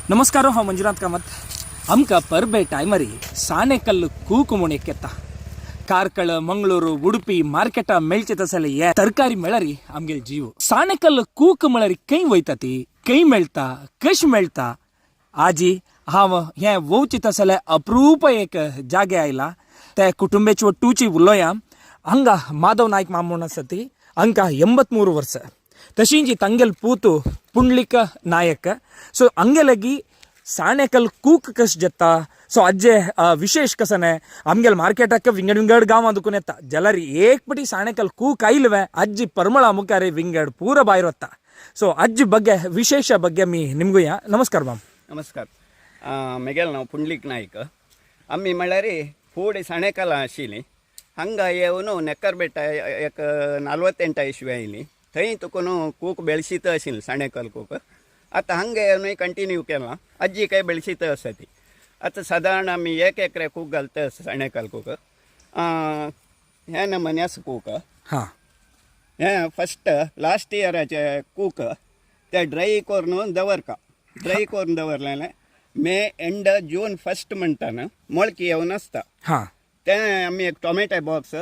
नमस्कार, हांव मंजुनाथ कामत. आमकां परबे टायमारी साणेकल्ल कूक म्हूण एक येता. ಕಾರ್ಕಳ, ಮಂಗಳೂರು, ಉಡುಪಿ ಮಾರ್ಕೆಟ मेळचे तसले हे तरकारी मेळरी आमगेल जीव. साणेकल्ल कूक म्हळ्यार खंय वयता ती, खंय मेळटा, कश मेळटा? आजी हांव हें वोवचे तसले अप्रूप एक जागे आयला. ते कुटुंबेची ಒಟ್ಟೂಚಿ उलोया. हांगा माधव नायक माम म्हूण आसा ती, हांकां 83 वर्सां. तशींची तांगेल पूत पुंडलीक नायक. सो हांगेलगी साणेकल कूक कश जेता. सो आज्जे विशेष कसने आमगेल मार्केटाक विंगड विंगड गांवां दुकून येता. जाल्यार एक पटी साणेकल कूक आयलवे, आज्जी परमळा मुखार विंगड पूरा भायर वता. सो आज्जी ಬಗ್ಗೆ ವಿಶೇಷ ಬಗ್ಗೆ मी निमगुया. नमस्कार माम. नमस्कार. म्हगेलें नांव पुंडलीक नायक. आमी म्हणल्यार फूड साणेकाला आशिल्ली. हांगा येवन ನೆಕ್ಕರ್ಬೆಟ್ಟ एक 48 ಇಸ್ವಿ ಆಯ್ಲಿ. थंय तुकून कूक ಬೆಳೆಸಿತ आशिल्ली, साणेकल कूक. आतां हांगा येवन कंटिन्यू केलां. आजी काय ಬೆಳೆಸಿತ आसा ती. आतां सादारण आमी एक एकरे कूक घालता साणेकल कूक. हें नमुने आसा कूक. हें फस्ट लास्ट इयराचें कूक. ते ड्राय करून दवरका. ड्राय करून दवरलेलें मे एंड जून फस्ट म्हणटाना मोळकी येवन आसता. तें आमी एक टोमॅटो बॉक्स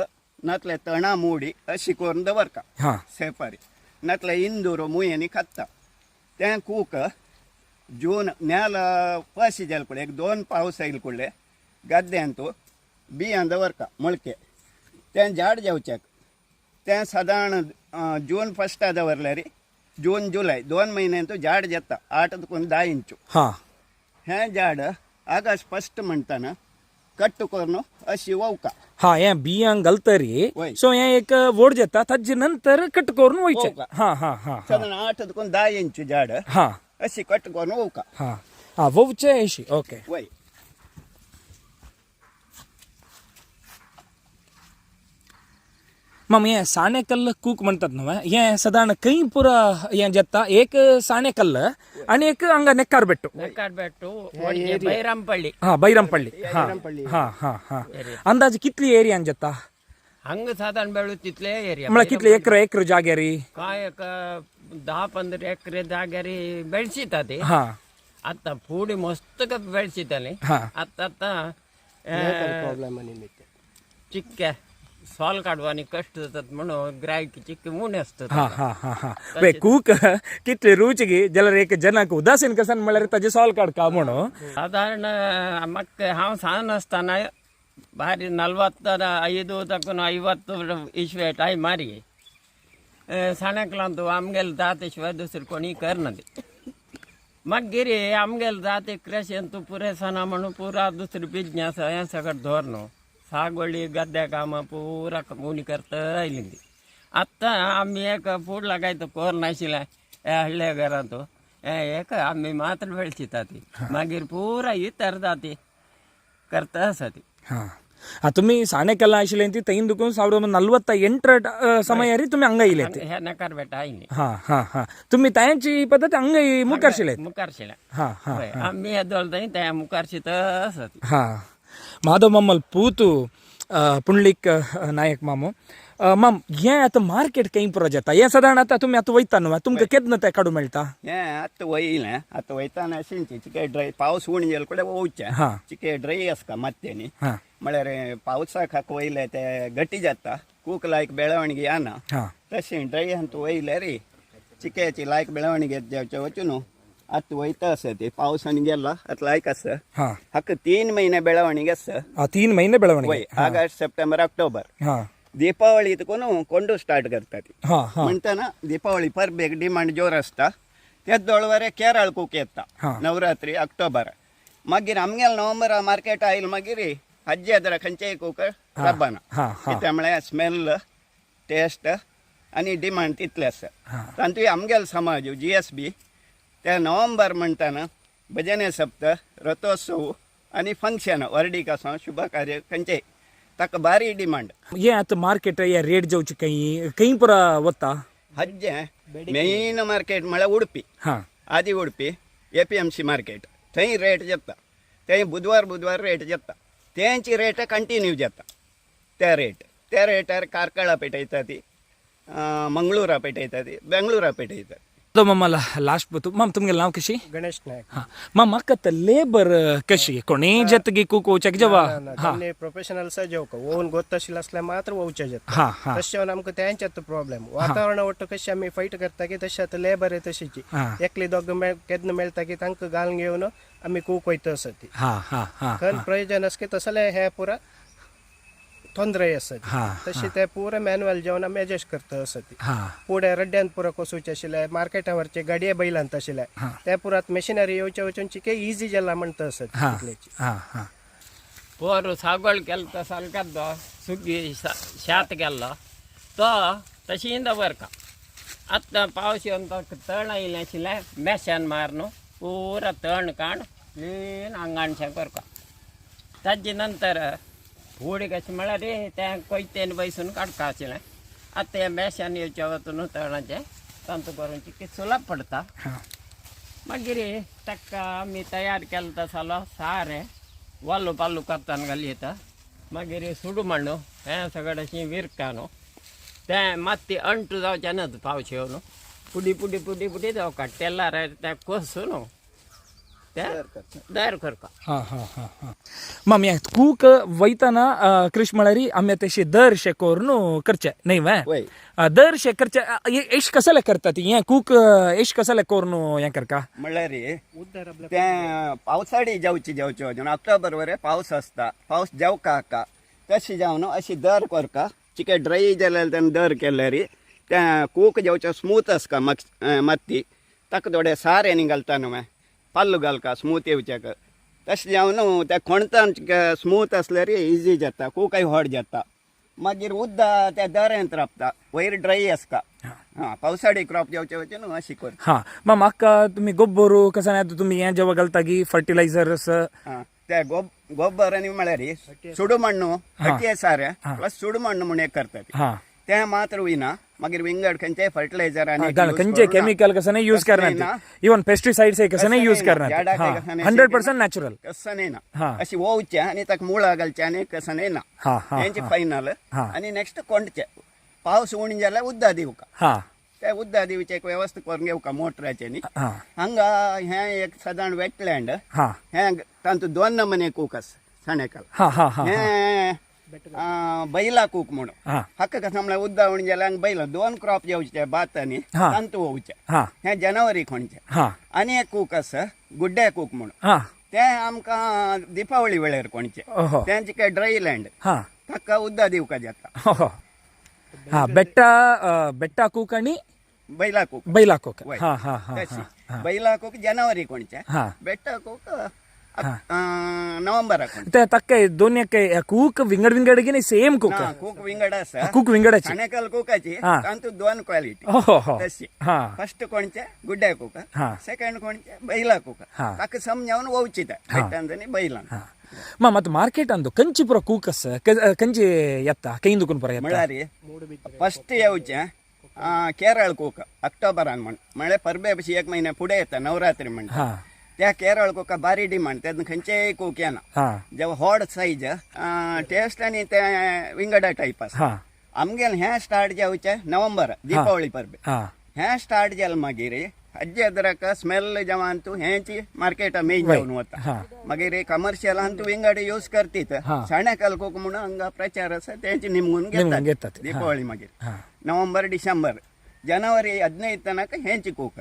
नातले तणा मुडी अशी करून दवरका. सेफारी नातले इंदूर मुयांनी खाता. तें कूक जून नेल फस्ट जाल कुडले, एक दोन पावस आयल कुडले गद्द्यांतू बियां दवरका ಮೊಳಕೆ. तें झाड जावच्याक तें सादारण जून फस्टा दवरल्यार जून जुलय 2 म्हयन्यांतू झाड जाता, 8 तुकून 10 इंचू. हें झाड ऑगस्ट फस्ट म्हणटाना कट्ट करून अशी वोवका. हा, हें बियांक घालतरी सो हें एक वोड जाता, ताजे नंतर कट करून वयचें. वोवका. हा हा हा हा सादारण 8 तुकून 10 इंचू झाड अशी कट करून वोवका. हा हा, वोवचें अशी, ओके. वय. माम, हें साणेकल्ल कूक म्हणतात न्हू, हें सादारण खंय पुरा हें जाता? एक साणेकल्ल आनी एक हांगा नेक्कार बेट्टू. ನೆಕ್ಕಾಡ್ಬೆಟ್ಟು, ಬೈರಂಪಳ್ಳಿ. हा, बैरमपल्ली. हा हा हा हा, अंदाज कितली एरियान जाता? ಹಂಗ ಸಾಧಾರಣ ಬೆಳುತ್ತಿತ್ಲೆ ಏರಿಯಾ. म्हळ्यार कितले एकर एकर जाग्यारी? काय एक 10-15 ಎಕರೆ ಜಾಗರಿ ಬೆಳೆಸಿತದೆ. ಅತ್ತ ಪೂಡಿ ಮಸ್ತ್ ಬೆಳೆಸಿದ್ದಾನೆ. ಅತ್ತ ಚಿಕ್ಕ ಸಾಲ್ काडवानी कष्ट जातात म्हणून ग्राहक चिक्के उणें आसता. हा हा हा हा, वे कूक कितले रुचिगी जाल्यार एक जनाक उदासीन कसन म्हळ्यार ताजे सॉल काडका म्हणून. साधारण म्हाका हांव सान आसतना ಬಾರಿ 45 ತಕ್ಕನ 50 ಇಸ್ವೆ टायम मारी साणेकलांतू आमगेले जात शिवाय दुसरी कोणी करना ती. मागीर आमगेले जात क्रेशन तूं पुरेसना म्हणून पुरा दुसरी बिजनेस हें सगळें दवर न्हू. सागवळी गद्द्या कामां पुरा उणी करता आयली ती. आतां आमी एक फूड लागायतो कोर नाशिल्लें हे हळ्ळे घरांत हे एक आमी मात्र ಬೆಳೆಸಿता ती. मागीर पुरा इतर जाती करता आसा ती. हा हा, तुम्ही साणेकल्ला आशिल्ले ती थंय दुकून 1948 समयारी तुम्ही हांगा येयले ते. हे नकार बेटा आयली. हा हा हा, तुम्ही तांची पद्दत हांगा मुखार शिले. मुखार शिले. हा हा. हय, आमी येदोळ थंय त्या मुखार शित आसा ती. हा, माधव मामल पूतु पुंडलीक नायक मामो. माम, हें आतां मार्केट खंय पुरो जाता हें? सादारण आतां तुमी आतां वयता न्हू, तुमकां केन्ना तें काडूंक मेळटा? हें आतां वयलें, आतां वयताना अशेंच चिके ड्राय पावस उण जाल कडेन वोवचें. चिके ड्राय आसता मातयेनी. म्हळ्यार पावसाक हाका वयले ते गटी जाता, कूक लायक ಬೆಳವಣಿಗೆ ಆನ. तशें ड्राय अंत वयले रे चिक्याची लायक ಬೆಳವಣಿಗೆ जावचे वचून न्हू. आतां वयता आसा ती पावसान गेला आतां लायक आसा. हाका 3 महिने ಬೆಳವಣಿಗೆ आसा. हा, 3 महिने ಬೆಳವಣಿಗೆ. वय, ऑगस्ट सप्टेंबर ऑक्टोबर. दीपावಳಿ तुकून ಕೊಂಡು स्टार्ट करता ती. हा हा म्हणटाना दीपावಳಿ परबेक डिमांड जोर आसता. तेच दोळवरे केरळ कूक येता. नवरात्री ऑक्टोबर. मागीर आमगेल नोव्हेंबर मार्केट आयल. मागीर हज्जे अदरा खंयचेय कूक रब्बाना. हा हा कित्याक म्हळ्यार स्मेल, टेस्ट आनी डिमांड तितले आसा. तातूंत आमगेल समाज GSB ते नोव्हेंबर म्हणटाना भजने सप्त, रथोत्सव आनी फंक्शन, वर्डीक आसूं, शुभ कार्य खंयचेय, ताका भारी डिमांड. हें आतां मार्केट हे रेट जावची खंय खंय पुरा वता? हज्जे मेन मार्केट म्हळ्यार उडपी. आदी उडपी APMC market, थंय रेट जाता. थंय बुधवार बुधवार रेट जाता. तेंची रेट कंटिन्यू जाता. त्या रेट त्या रेटार कार्कळा पेटयता ती, मंगळुरा पेटयता ती, बेंगळुरा पेटयता. तो मामाला लास्ट बतू माम तुमगे नाव कशी? गणेश नायक. हा मा म्हाका तर लेबर कशी कोणी जतगी कुकू चेक जवा? हा प्रोफेशनल जेवಕ ओवन ಗೊತ್ತशिಲ್ಲ असल्या मात्र वोवचे जाता. हा हा तशें जावन आमकां तेंच्यात प्रॉब्लेम वातावरण ಒಟ್ಟು कशें आमी फायट करता की तशें आतां लेबर तशीची एकली दोग केन्ना मेळटा की तांकां घालून घेवन आमी कूक वयता आसा ती. हा हा हा खर प्रयोजन आसा की तसले हे पुरा ತೊಂದರೆ आसा. तशें ते पुरा मॅन्युअल जेवण आमी एडजस्ट करता आसा ती. फुडें रड्ड्यान पुरा कोसूचे आशिल्ले, मार्केटा व्हरचे गाडये बैलांत आशिल्ले, ते पुरा आतां मशिनरी येवचे वचून चिके इजी जाला म्हणटा आसा तितल्याची. हा हा पोर सागोळ केलो तो सालकादो सुगी शेत केल्लो तो तशी दवरका. आतां पावस येवन तो तण आयिल्लें आशिल्लें, मेशान मारून पुरा तण काण क्लीन आंगाणशें करता. ताजे नंतर फुडें कशें म्हळ्यार तें कोयतेन बैसून काडपा आशिल्लें. आतां हें मेशान येवचें वचून तणाचें तांतू करून चिके सुलभ पडटा. मागीर ताका आमी तयार केलो तसलो सारें वालो पालो करताना घालयता. मागीर सुडू मांडू हें सगळें अशें विरका न्हू तें मातशें अंटू जावचें ना पावस येवन पुडी पुडी पुडी पुडी जावका तेलार तें कोसू न्हू तें तयार करता. हा हा हा हा मामी कूक वयतना कृष म्हळ्यार आमी तशें दर शे करून करचे न्ही वे? वय. दर शे करचे एश कसले करतात हें कूक एश कसले करून हें करका? म्हणल्यार तें पावसाळी जेवची जेवची अजून ऑक्टोबर वरे पावस आसता, पावस जेवका हाका तशें जावन अशी दर करका चिके ड्राय जाल्यार तेन्ना दर केल्यार तें कूक जेवचें स्मूथ आसता माती ताका थोडें सारें न्ही घालता न्हू पाल्लू घालका स्मूथ येवच्याक. तशें जावन त्या कोणतान स्मूथ आसल्यार इजी जाता, कूकय व्हड जाता. मागीर उद्दा त्या दरेंत राबता वयर ड्राय आसता. हा पावसाळी क्रॉप जेवचे वचून न्हू अशी करता. हा मा म्हाका तुमी गोब्बरू कसं नाही तुमी हें जेव्हा घालता की फर्टिलायझर्स? हा, ते गोबर आनी म्हळ्यार सुडू मण्णू हट्ये सारें प्लस सुडू मण्णू म्हूण एक करतात तें मात्र वयना. मागीर विंगड खंयचेय फर्टिलायझर आनी खंयचे केमिकल कसं नाही यूज करणार, इवन पेस्टिसाइड्स कसं नाही यूज करणार, 100% नॅचरल कसं ना अशी ओवचे आनी ताका मुळां घालचे आनी कसं ना हेंचे फायनल. आनी नेक्स्ट कोंडचे पावस उणी जाल्यार उद्दा दिवका, ते उद्दा दिवचे एक वेवस्था करून घेवका मोटराचे न्ही. हांगा हें एक सादारण वेटलँड हें तातूंत दोन नमुने कूक आसा साणेकाल. हें बैला कूक म्हणून हाका कसं म्हळ्यार उद्दा उणी जाल्यार बैला दोन क्रॉप जेवचे भात आनी तांतू वोवचे, हें जनवरी खणचें. आनी एक कूक आसा गुड्डे कूक म्हणून, तें आमकां दिपावळी वेळार कोणचें, तें काय ड्राय लँड ताका उद्दा दिवका जाता. हा बेट्टा बेट्टा कूक आनी बैला कूक, बैला कूक. बैला कूक जनवरी कोणचें, बेट्टा कूक नोव्हेंबराक. ते ताका दोन कूक विंगड विंगड की नाही सेम कूक? कूक विंगड आसा, कूक विंगडाची साणेकल कुकाची तातूंत दोन क्वालिटी तशी. फर्स्ट कोणचे गुड्ड्या कूक, सेकंड कोणचे बैला कूक, ताका समजावन वोवची ते बेट्टान आनी बैलान. मा ಮತ್ತೆ ಮಾರ್ಕೆಟ್ ಅಂದು ಕಂಚಿಪುರ ಕೂಕಸ್ ಕಂಚಿ ಎತ್ತ ಕೈಂದುಕುನ್ ಪುರ म्हळ्यार फर्स्ट येवचें केरळ कूक ऑक्टोबरान म्हण म्हळ्यार परबे पशी एक महिने फुडें येता नवरात्री म्हणटा. त्या केरळ कोका बारी डिमांड, तेन्ना खंयचेय कोक येना, जेव्हा व्हड सायज टेस्ट आनी ते विंगडा टायप आसा. आमगेलें हें स्टार्ट जावचें नोव्हेंबर दीपावळी परबे हें स्टार्ट जालें मागीर हज्जे अद्रक स्मेल जेवण तूं हेंची मार्केटा मेन जावन वता. मागीर कमर्शियलान तूं विंगड यूज करतीत साणेकल कोक म्हणून हांगा प्रचार आसा तेंची निमगून घेतात दीपावळी. मागीर नोव्हेंबर डिसेंबर जनवरी 15 तनक हेंची कोक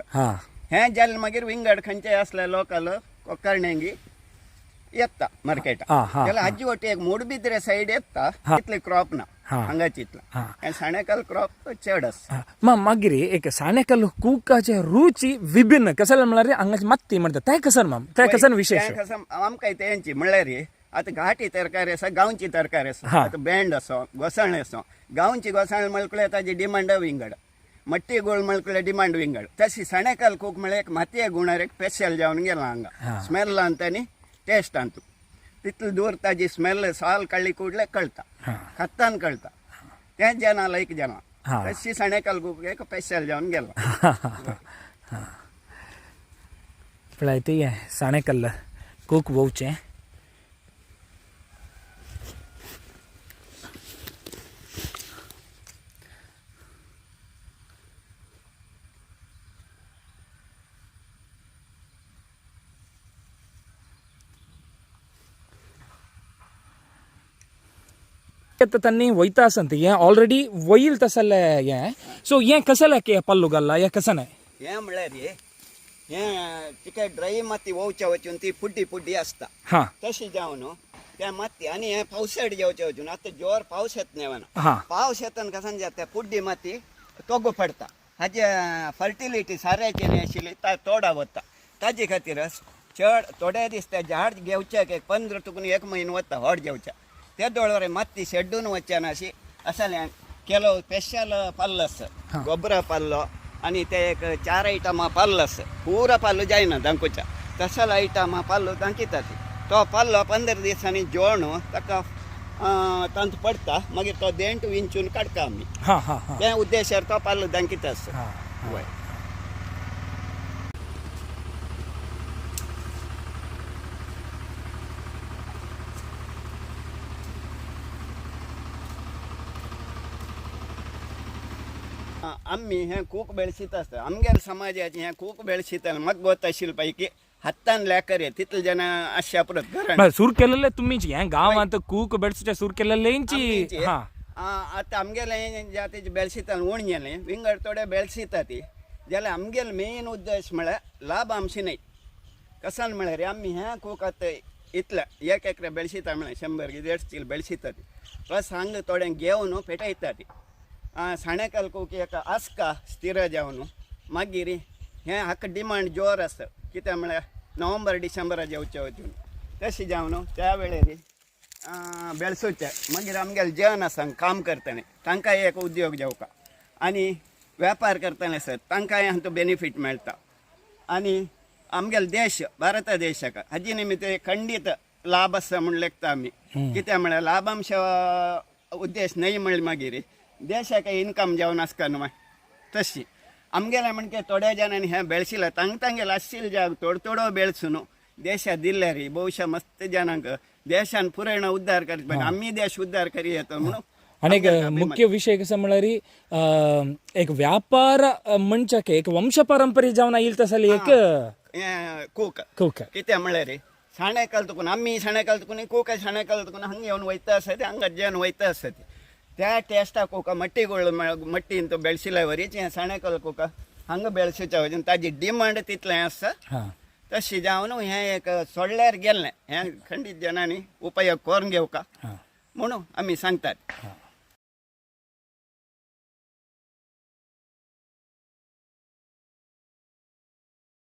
हें जालें मागीर विंगड खंयचे आसले लोकल कोकर्णेंगी येता मार्केटा. जाल्यार आजी वटी एक मूडबिद्रे सायड येता इतले क्रॉप ना हांगाची इतला साणेकल क्रॉप चड आसा. मागीर एक साणेकल कुकाचे रुची विभिन्न कसले म्हळ्यार हांगाची मात्ती म्हणटा तें कसन माम तें कसन विशेष? आमकां तेंची म्हणल्यार आतां घाटी तरकारी आसा, गांवची तरकारी आसा, आतां भेंड आसा, घोसाळें आसा. गांवची घोसाळें म्हणल्यार ताजी डिमांड विंगड, मट्टी गोळ म्हणल्यार डिमांड विंगड. तशी साणेकल कूक म्हळ्यार एक मातये गुणार एक स्पेशल जावन गेला हांगा स्मेल अंत आनी टेस्ट अंत तितले दूर ताजी स्मेल साल काडली कुडले कळटा, खत्तान कळटा, तें जना लायक जना. तशी साणेकल कूक एक स्पेशल जावन गेला. पळय ती साणेकल कूक वोवचें. आतां तन्नी वयता आसंत हें ऑलरेडी वयल तसलें हें सो हें कसलें की पल्लू घाल्ला हें कसं नाही. हें म्हळ्यार हें तिका ड्राय माती वोवच्या वचून ती फुड्डी फुड्डी आसता. हां. तशी जावन त्या माती आनी हें पावसाळ जेवचे वचून आतां जोर पावस येत न्ही वना. हां. पावस येताना कसान जाता, फुड्डी माती तोगो पडटा, हाजे फर्टिलिटी साऱ्याची न्ही आशिल्ली ता तोडा वता. ताजे खातीर चड थोडे दीस ते झाड घेवच्याक एक 15 तुकून एक म्हयनो वता हॉट घेवच्या. ते दोळोरे माती शेड्डून वचच्या ना अशी असलें केलो स्पेशल पाल्लो आसा, गोबरा पाल्लो आनी ते एक 4 आयटमां पाल्लो आसा. पुरा पाल्लो जायना दांकुच्या, तसलो आयटमां पाल्लो दांकिता ती. तो पाल्लो 15 दिसांनी जेवण ताका तांत पडटा, मागीर तो देंट विंचून काडटा आमी. हां हां हां. त्या उद्देशार तो पाल्लो दांकिता आसा. हां. वय. आमी हें कूक बेळशीत आसता. आमगेले समाजाचें हें कूक बेळशीत म्हाका गोत आशिल्लें पैकी हातान लेकर तितले जाणां आसच्या परत घरान. म्हळ्यार सुर केलेले तुमीच हें गांवांत कूक बेळसूच्या सुर केलेलेंची. हां. आतां आमगेले जातीचे बेळशीतान उण गेलें, विंगड थोडे बेळशीता ती जाल्यार आमगेलो मेन उद्देश म्हळ्यार लाभ आमची न्हय. कसान म्हळ्यार आमी हें कूक आतां इतलें एक एकरे बेळशीता म्हळ्यार 100 150 कील बेळशीता ती, प्लस हांगा थोडें घेवन पेटयता ती. साणेकाल कूक एक आसका स्थिर जावन मागीर हें हाका डिमांड जोर आसा. कित्याक म्हळ्यार नोव्हेंबर डिसेंबरा जेवचे वचून तशें जावन त्या वेळेर बेळसोचें. मागीर आमगेले जन आसा काम करतले तांकां एक उद्योग जावका आनी वेपार करतले सर तांकांय हातूंत बेनिफीट मेळटा. आनी आमगेले देश भारत देशाक हाजे निमित्त खंडीत लाभ आसा म्हूण लेखता आमी. कित्याक म्हळ्यार लाभांश उद्देश न्हय म्हणलें मागीर देशाक इनकम जावन आसता न्हू. तशी आमगेले म्हणजे थोड्या जाणांनी हें बेळशिलें तांकां तांगेलें आशिल्लें जाग थोडो थोडो बेळसून देशा दिल्यार बहुशा मस्त जाणांक देशान पुरेण उद्धार करपाक आमी देश उद्धार करी येता म्हणून. आणि एक मुख्य विषय कसं म्हळ्यार एक व्यापार म्हणच्याक एक वंश परंपरे जावन येईल तसले एक हें कूक. कूक. कित्याक म्हळ्यार साणेकाल तुकून आमी साणेकाल तुकून कोक साणेकाल तुकून हांगा येवन वयता आसता ते हांगा जेवन वयता आसता ते त्या टेस्टा कोका मट्टी गोळ मट्टीन तो बेळशिल्या वरीच हें साणेकाल कोका हांगा बेळसुच्या वचून ताजी डिमांड तितलें आसा. हां. तशें जावन हें एक सोडल्यार गेल्लें हें खंडीत जणांनी उपयोग करून घेवका हां. म्हणून आमी सांगतात.